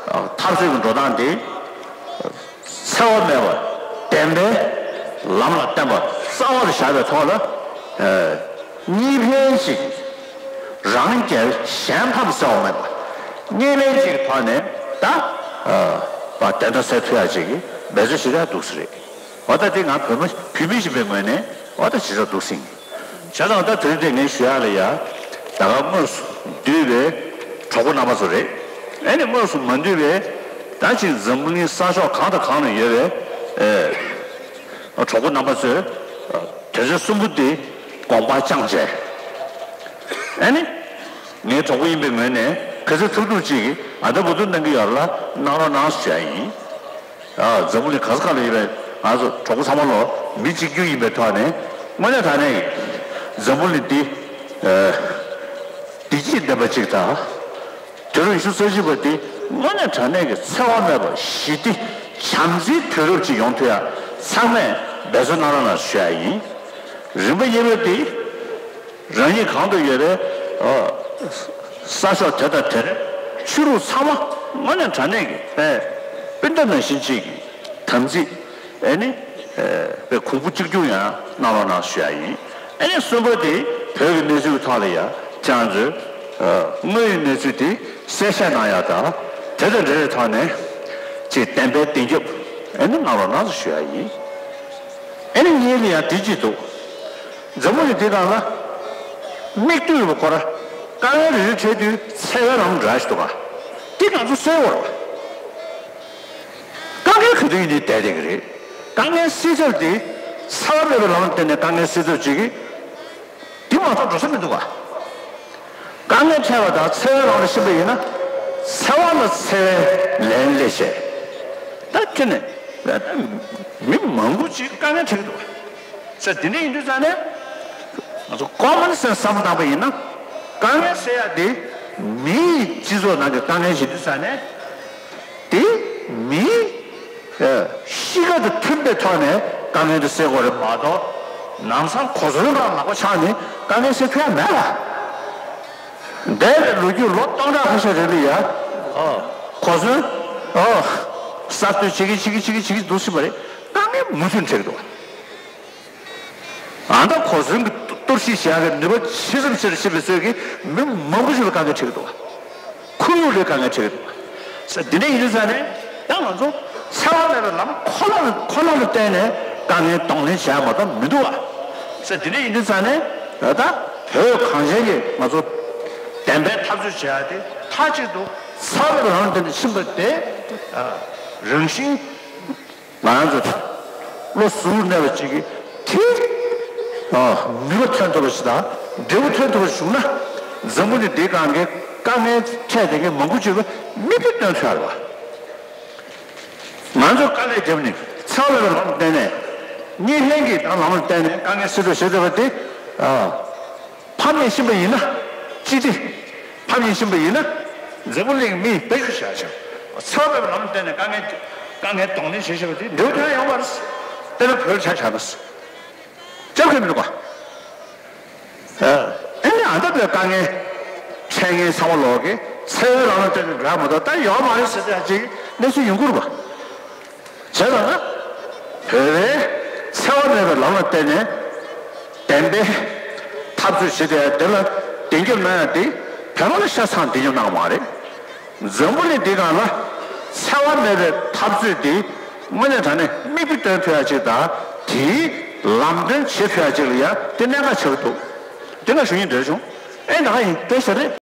འཐབ་རྩོད་ཀྱི་འགྲོ་སྟངས་དེ་འཚེ་བ་མེད་པ་བདེན་པའི་ལམ་ལ་བརྟེན་པ་རྩ་བ་ལ་བཞག་པའི་ཐོག་ལ་གཉིས་ཕན་ཅིག་རང་རྒྱལ་གཞན་ཕམ་ཟེར་བ་མེད་པ་གཉིས་ཕན་ཅིག་གི་ཐོག་ནས་ད་བདེན་མཐའ་གསལ་ཐུབ་ཡ་ཅིག་གི་འབད་རྩོལ་ཞིག་རག་འདུག་ས་རེད། འོ་ད་དེ་ང་བོད་མི་བོད་མི་ཞིག་པའི་ངོས་ནས་འོ་ད་ཞེ་དྲག་འདུག་སེ་ཡིན། བྱས་ཙང་ད་དེ་རིང་དེ་ངས་ཞུ་ཡག་ལ་ཡ། ད་ག་དངོས་སུ་འདུས་པའི་གྲོགས་པོ་རྣམ་པ་ཚོ་རེད། ཨེ་ནི་དངོས་སུ་མ་འདུས་པའི་ད་ཅིག་འཛམ་བུ་གླིང་ས་ཕྱོགས་གང་དང་གང་ལ་ཡོད་པའི་ཨེ་གྲོགས་པོ་རྣམ་པ་ཚོས་དོན་ཚན་གསུམ་པོ་འདི་དགོངས་པར་བཅངས་བྱས། ཨེ་ནི། ངའི་གྲོགས་པོ་ཡིན་པའི་ངོས་ནས་ག་ཚོད་ཐུབ་ཐུབ་ཅིག་ཨ་ད་འབུ་ཐུབ་གནང་གི་ཡོད་ལ་གནང་རོགས་གནང་ཞུ་ཡ་ཡིན། ཨ་འཛམ་བུ་གླིང་ག་ས་ག་ལ་ཡོད་པའི་ང་ཚོ་གྲོགས་པོ་ཚང་མ་ལོ་མི་གཅིག་གྱུར་ཡིན་པའི་ཐོག་ནས་དངོས་གནས་དྲང་གནས་ཀྱི་འཛམ་བུ་གླིང་འདི་བདེ་སྐྱིད་ལྡན་པ་ཅིག་དང་། དུས་རབས་ཉི་ཤུ་རྩ་གཅིག་པ་འདི་དངོས་གནས་དྲང་གནས་ཀྱི་འཚེ་བ་མེད་པ་ཞི་བདེ་བྱམས་བརྩེའི་དུས་རབས་ཅིག་ཡོང་ཐུབ་ཡ་ཚང་མས་འབད་བརྩོན་གནང་རོགས་གནང་ཞུ་ཡ་ཡིན། རིམ་པ་གཉིས་པ་འདི། རང་ཉིད་གང་དུ་ཡོད་པའི་ས་ཕྱོགས་དེ་དང་དེར་ཆོས་ལུགས་ཚང་མ་དངོས་གནས་དྲང་གནས་ཀྱི་དཔེ་སྤུན་ཟླ་ནང་བཞིན་གཅིག་གི་དམ་ཚིག་ཨེ་ནི་དཔེ་གོང་བུ་གཅིག་གྱུར་ཡང་གནང་རོགས་གནང་ཞུ་ཡ་ཡིན། ཨེ་ནི་གསུམ་པ་དེ་བོད་ཀྱི་གནས་ཚུལ་ཐོག་ལ་ཡང་ཁྱེད་རང་ཚོས་དངོས་ཡོད་གནས་ཚུལ་དེ་གསལ་བཤད་གནང་ཡ་དང་དེ་དང་འབྲེལ་བའི་ཐོག་ནས་ཅིག་བདེན་པའི་བདེན་རྒྱབ་ཨེ་ནི་གནང་རོགས་གནང་ཞུ་ཡ་ཡིན། ཨེ་ནི་གཉིས་ལ་ཡང་དེ་གཅིག་འདུག་འཛམ་བུ་གླིང་འདི་སྒང་ལ་མིག་ལྟོས་པ་ཁོ་ར་དཀའ་ངལ་རེ་རེ་འཕྲད་དུས་འཚེ་བའི་ལམ་འདྲ་ཞིག་འདུག་ག་འདི་ང་ཚོ་སེལ་བར་བ། དཀའ་ངལ་ག་དུས་ཡིན་ནའི་བསྡད་བསྡད་ཀྱི་རེད། དཀའ་ངལ་སེལ་ཐབས་འདི་འཚེ་བ་མེད་པའི་ལམ་ལ་བརྟེན་ནས་དཀའ་ངལ་སེལ་ཐབས་བྱེད་ཀྱི། འདི་མ་གཏོགས་འགྲོ་ས་མི་འདུག་ག་དཀའ་ངལ་འཕྲད་པ་དང་འཚེ་བའི་ལམ་ལ་ཕྱིན་པ་ཡིན་ན། འཚེ་བ་ལ་འཚེ་བའི་ལན་སླེབས་ཤེས། ད་ཁྱོད་ནས་མི་མང་པོ་ཅིག་དཀའ་ངལ་འཕྲད་ཀྱི་འདུག་ག་ས་འདི་འདྲ་ཡིན་དུས་ཙང་ནས། ང་ཚོ་ཀོ་མོན་སེན་སི་བསམ་བློ་བཏང་པ་ཡིན་ན། དཀའ་ངལ་སེལ་ཡ་དེ་མིའི་སྤྱི་ཚོགས་ནང་གི་དཀའ་ངལ་ཞིག་དུས་ཙང་ནས། དེ་མིའི་གཤིས་ཀ་དང་མཐུན་པའི་ཐོག་ནས་དཀའ་ངལ་དེ་སེལ་དགོས་རེད་མ་གཏོགས། ནམ་སང་གོ་མཚོན་པར་ལག་པ་འཆང་ནས་དཀའ་ངལ་སེལ་ཐུབ་ཡ་མེད་ལ། འདས་པའི་ལོ་རྒྱུས་ལོ་སྟོང་ཕྲག་ཁ་ཤས་རིང་ལ་ཡ། ཨོ། གོ་མཚོན། ཨོ། གསར་གཏོད་བྱེད་ཀྱི་བྱེད་ཀྱི་བྱེད་ཀྱི་བྱེད་ཀྱི་འདུག་སྲིད་པ་རེད། དཀའ་ངལ་མུ་མཐུད་འཕྲད་ཀྱི་འདུག་ཨ་ད་གོ་མཚོན་གྱི་གཏོར་བཤིག་བྱེད་ཡག་གི་ནུས་པ་ཇི་ཙམ་ཆེར་ཕྱིན་པའི་ཚོད་ཀྱིས་མི་མང་པོ་ཞིག་ལ་དཀའ་ངལ་འཕྲད་ཀྱི་འདུག་ཁོར་ཡུག་ལ་དཀའ་ངལ་འཕྲད་ཀྱི་འདུག་ས་འདི་འདྲ་ཡིན་དུས་ཙང་ནས་ཡང་ང་ཚོ་འཚེ་བ་མེད་པའི་ལམ་ཁོ་ན་ལ་ཁོ་ན་ལ་བརྟེན་ནས་དཀའ་ངལ་གདོང་ལེན་བྱེད་ཡག་མ་གཏོགས་མི་འདུག་བ། ས་འདི་འདྲ་ཡིན་དུས་ཙང་ནས་ད་བོད་གངས་ཅན་གྱིས་ང་ཚོ་བདེན་པའི་འཐབ་རྩོད་བྱེད་ཡག་དེ་མཐའ་གཅིག་ཏུ་འཚེ་བ་མེད་པའི་ལམ་ལ་བརྟེན་ནས་ཕྱིན་པ་དེ་རང་བཞིན། ང་རང་ཚོ་བློ་གཟུ་བོར་གནས་པ་ཅིག་གིས་དེ་ནུས་པ་ཐོན་ཐུབ་པ་ཞིག་དང་འབྲས་བུ་ཐོན་ཐུབ་པ་ཞིག་བྱུང་ན། འཛམ་བུ་གླིང་འདིའི་སྒང་གི་དཀའ་ངལ་འཕྲད་བསྡད་མཁན་མང་པོ་ཅིག་ལ་མིག་དཔེ་སྟོན་ཐུབ་ཡ་རེད་བ། ང་ཚོས་དཀའ་ལས་བརྒྱབ་ནས་འཚེ་བ་མེད་པའི་ལམ་ལ་བརྟེན་ནས། གཉིས་ཕན་གྱི་ལམ་ལ་བརྟེན་ནས་དཀའ་ངལ་སེལ་ཐབས་བྱེད་ཐུབ་པ་དེ། ཕམ་ཉེས་ཕྱིན་པ་ཡིན་ན། ཅི་སྟེ། ཕམ་ཉེས་ཕྱིན་པ་ཡིན་ན། འཛམ་བུ་གླིང་མིས་དཔེ་ཞུ་བྱ་ཆོག་འཚེ་བ་མེད་པའི་ལམ་བསྟན་ནས་དཀའ་ངལ་དཀའ་ངལ་གདོང་ལེན་བྱེད་ཤེས་པ་དེ་འབྲས་བུ་ཐོན་ཡོང་བ་རེད། དཔེར་ན་བོད་ཆ་བཞག་ན། སྐྱབས་མཁན་མི་འདུག་ག་ཨ་ནི་ཨ་ད་བོད་དཀའ་ངལ་འཕྲད་མཁན་ཚང་མ་ལོག་གི་འཚེ་བའི་ལམ་ལ་བརྟེན་ནས་འགྲོ་ཡ་མ་གཏོགས་ད་ཡོད་མ་རེད་ཟེར་ཡ་ཅིག་གནས་ཚུལ་ཡོང་གི་རེད་པ། བྱས་ཙང་ན། བོད་པས་འཚེ་བ་མེད་པའི་ལམ་ལ་བརྟེན་ནས་བདེན་པའི་འཐབ་རྩོད་བྱེད་བསྡད་ཡ་དེ་ལ་བདེན་རྒྱབ་གནང་ཡ་དེ་བོད་པ་ལ་ཤ་ཚ་བདེན་རྒྱབ་གནང་བ་མ་རེད། འཛམ་བུ་གླིང་འདིའི་སྒང་ལ་འཚེ་བ་མེད་པའི་འཐབ་རྩོད་དེ་དངོས་གནས་དྲང་གནས་མིག་དཔེ་སྟོན་ཐུབ་ཡ་ཅིག་དང་དེའི་ལམ་སྟོན་བྱེད་ཐུབ་ཡ་ཅིག་ལ་ཡ་དེ་གནད་འགག་ཆགས་ཀྱི་འདུག་དེ་ང་ཞུ་སྙིང་འདོད་བྱུང་། ཨེ་ད་ག་ཡིན་དེ་ཞེ་རེད།